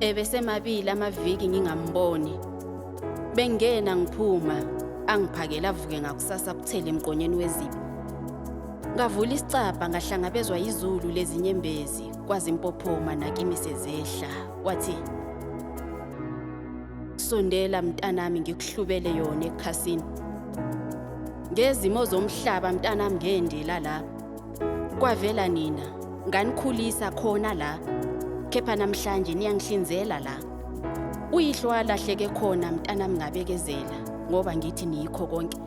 Ebesemabili amaviki ngingamboni. Bengena ngiphuma angiphakela avuke ngakusasa kuthele emgqonyeni wezibi. Ngavula isicabha ngahlangabezwa yizulu lezinyembezi kwazimpophoma nakimi sezehla. Wathi Sondela mntanami ngikuhlubele yona ekhasini. Ngezimo zomhlaba mntanami ngendela la. Kwavela nina nganikhulisa khona la. Kepha namhlanje niyangihlinzela la. Uyihlo walahleke khona mntanami ngabekezela ngoba ngithi niyikho konke.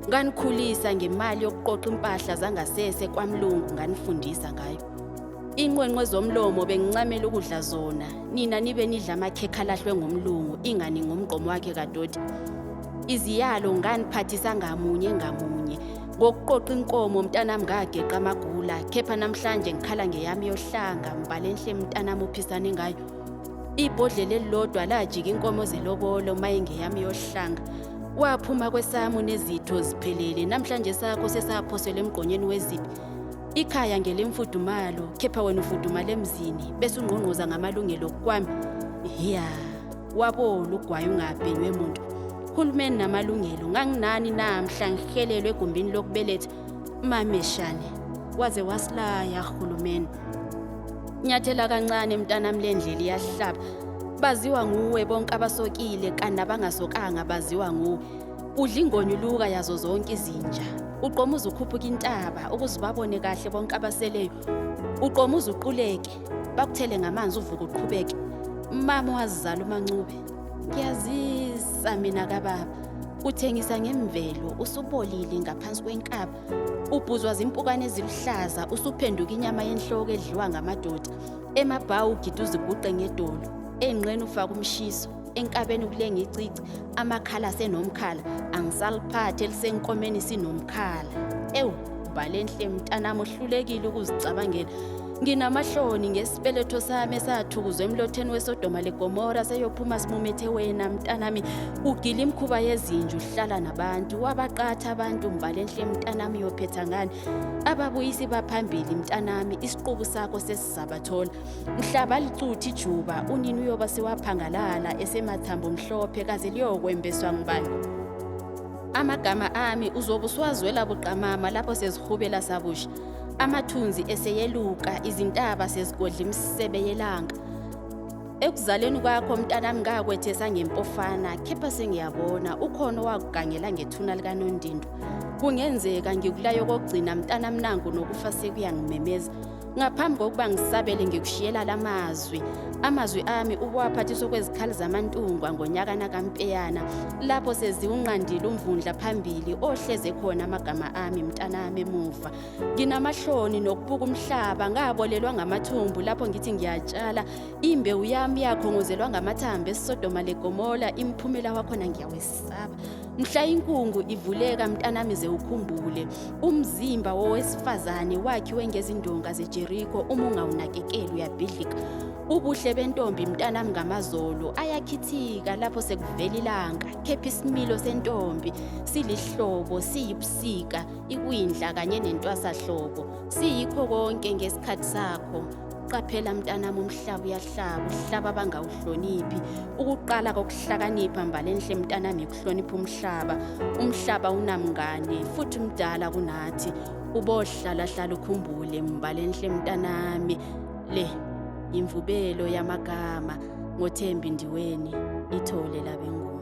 Nganikhulisa ngemali yokuqoqa impahla zangasese kwamlungu nganifundisa ngayo. Inqwenqwe zomlomo bengincamela ukudla zona, nina nibe nidla amakhekhe alahlwe ngumlungu ingani ngumgqomo wakhe kadoti. Iziyalo nganiphathisa ngamunye ngamunye ngokuqoqa inkomo mntanami ngageqa amagula kepha namhlanje ngikhala ngeyami yohlanga mbalenhle mntanami uphisane ngayo. Ibhodlela elilodwa lajika inkomo zelobolo mayengeyami yohlanga. Waphuma kwesami unezitho ziphelele namhlanje sakho sesaphoselwa emgqonyeni wezibi. Ikhaya ngelemfudumalo kepha wena ufudumala emzini bese ungqongqoza ngamalungelo kwami. Ya, wabola ugwayi ungabhenywe muntu. Hulumeni namalungelo nganginani namhla ngihelelwe egumbini lokubeletha. Mameshane, waze wasilaya hulumeni. Nyathela kancane mntanami le ndlela iyahlaba. Baziwa nguwe bonke abasokile kanti nabangasokanga baziwa nguwe. Udla ingonyuluka yazo zonke izinja. Uqomuza ukhuphuka intaba ukuze ubabone kahle bonke abaseleyo. Uqomuza uquleke, bakuthele ngamanzi uvuke uqhubeke. Mama wazizala uMancube. Ngiyazisa mina kababa. Uthengisa ngemvelo usubolile ngaphansi kwenkaba. Ubhuzwa zimpukane eziluhlaza usuphenduka inyama yenhloko edliwa ngamadoda. Emabhawu ugida uziguqe ngedolo. Enqeni ufaka umshiso. Enkabeni kulenga icici amakhala senomkhala angisaliphathi elisenkomeni sinomkhala. Ewu Mbalenhle mntanami uhlulekile ukuzicabangela. Nginamahloni ngesibeletho sami esathukuzwa emlotheni weSodoma leGomora seyophuma simumethe wena mntanami. Ugila imikhuba yezinja uhlala nabantu wabaqatha abantu Mbalenhle mntanami uyophetha ngani? Ababuyisi baphambili mntanami isiqubu sakho sesizabathola. Mhlaba licuthi ijuba unini uyoba sewaphangalala esemathambo mhlophe kaze liyokwembeswa ngubani? Amagama ami uzobe usuwazwela buqamama lapho sezihubela sabusha. Amathunzi eseyeluka, izintaba sezigodla imisebe yelanga. Ekuzaleni kwakho mntanami ngakwethesa ngempofana, kepha sengiyabona ukhona owakugangela ngethuna likanondindo. Kungenzeka ngikulayo kokugcina mntanami nangu nokufa sekuyangimemeza. Ngaphambi kokuba ngisabele ngikushiyela lamazwi. Amazwi ami ubuwaphathiswa kwezikhali zamantungwa ngonyakana kaMpeyana lapho seziwunqandile umvundla phambili ohleze khona amagama ami mntanami emuva. Nginamahloni nokubuka umhlaba ngabolelwa ngamathumbu lapho ngithi ngiyatshala imbewu yami yakhongozelwa ngamathambo eSodoma leGomora imiphumela wakhona ngiyawesaba. Mhla inkungu ivuleka mntanami ze ukhumbule umzimba wowesifazane wakhiwe ngezindonga zeJeriko uma ungawunakekeli uyabhidlika. Ubuhle bentombi mntanami ngamazolo ayakhithika lapho sekuvela ilanga kepha isimilo sentombi silihlobo siyibusika ikwindla kanye nentwasahlobo siyikho konke ngesikhathi sakho. Qaphela mntanami umhlaba uyahlaba uhlaba abangawuhloniphi ukuqala kokuhlakanipha mbalenhle mntanami ukuhlonipha umhlaba umhlaba unamngane futhi umdala kunathi ubohlala hlala ukhumbule mbalenhle mntanami le imvubelo yamagama ngoThembi Ndiweni ithole labenguni.